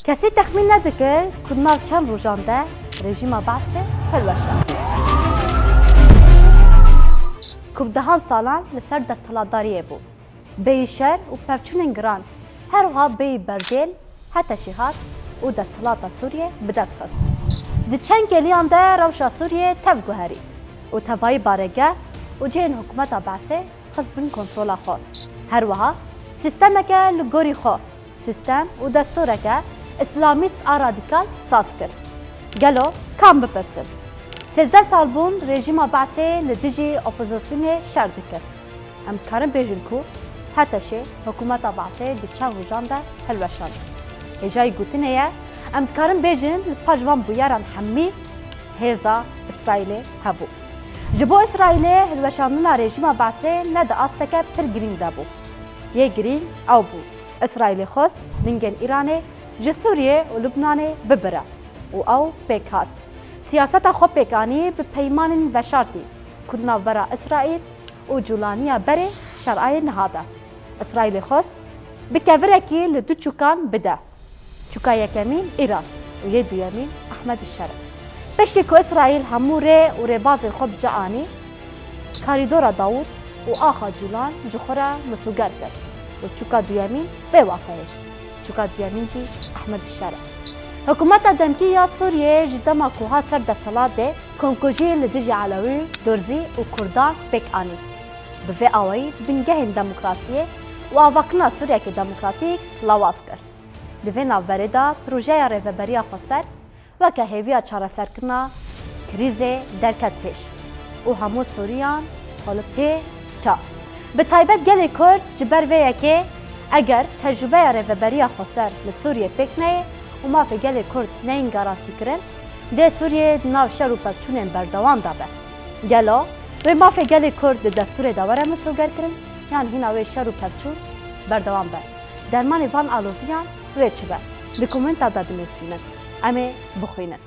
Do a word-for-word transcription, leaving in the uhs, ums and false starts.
Kesî texmîn nedikir ku di nav çend rojan de rejîma Be'sê hilweşand. Ku bi dehan salan li ser desthilatdariyê bû. Bêyî şer û pevçûnên giran, her wiha bêyî bergên HTŞ'ê hat û desthilata Sûriyê bi dest xist. Di çend kêliyan de rewşa Sûriyê tev guherî û tevayî baregeh û cihên hikûmeta Be'sê xist bin kontrola xwe. Her wiha sîstemeke li gorî xwe, sîstem û destureke îslamîst a radîkal saz kir. Gelo kam bipirsin? Sêzdeh sal bûn rejîma Be'sê li dijî opozisyonê şer dikir. Em dikarin bêjin ku HTŞ'ê hikûmeta Be'sê di çend rojan de hilweşand. Hêjayî gotinê ye, em dikarin bêjin li paş van bûyeran hemî hêza Îsraîlê hebû. Ji bo Îsraîlê hilweşandina rejîma Be'sê ne di asteke pir girîng de bû. Yê girîng ew bû, Îsraîlê xwest lingên Îranê ji Sûriyê û Lubnanê bibire û ew pêk hat. Siyaseta xwe pêk anî bi peymanên veşartî ku di navbera Îsraîl û Culaniya berê şerayê niha de. Îsraîlê xwest bi kevirekî li du çûkan bide. Çûka yekemîn Îran û yê duyemîn Ehmed Şer e. Piştî ku Îsraîl hemû rê û rêbazên xwe bi ca anî, Karîdora Dawûd û Axa Cûlan ji xwe re misoger kir û çûka duyemîn bê waqeyê şû. Çûka duyemîn jî Ehmed Şer e. Hikûmeta demkî ya Sûriyê ji dema ku hat ser desthilatê, komkujî li dijî Elewî, Durzî û Kurdan pêk anî. Bi vê awayî bingehên demokrasiyê û avakirina Sûriyeke demokratîk lawaz kir. Di vê navberê de projeya Rêveberiya Xweser weke hêviya çareserkirina krîzê derket pêş û hemû Sûriyan xwe li pê ça. Bi taybet gelê Kurd ji ber vê yekê, eger tecrûbeya Rêveberiya Xweser li Sûriyê pêk neyê û mafê gelê Kurd neyên garantîkirin, dê Sûriyê di nav şer û pevçûnên berdewam de be. Gelo wê mafê gelê Kurd di destûrê de were misogerkirin, yan hîna wê şer û pevçûn berdewam be? Dermanê van aloziyan wê çi be? Di komenta de binivîsînin. Em ê bixwînin.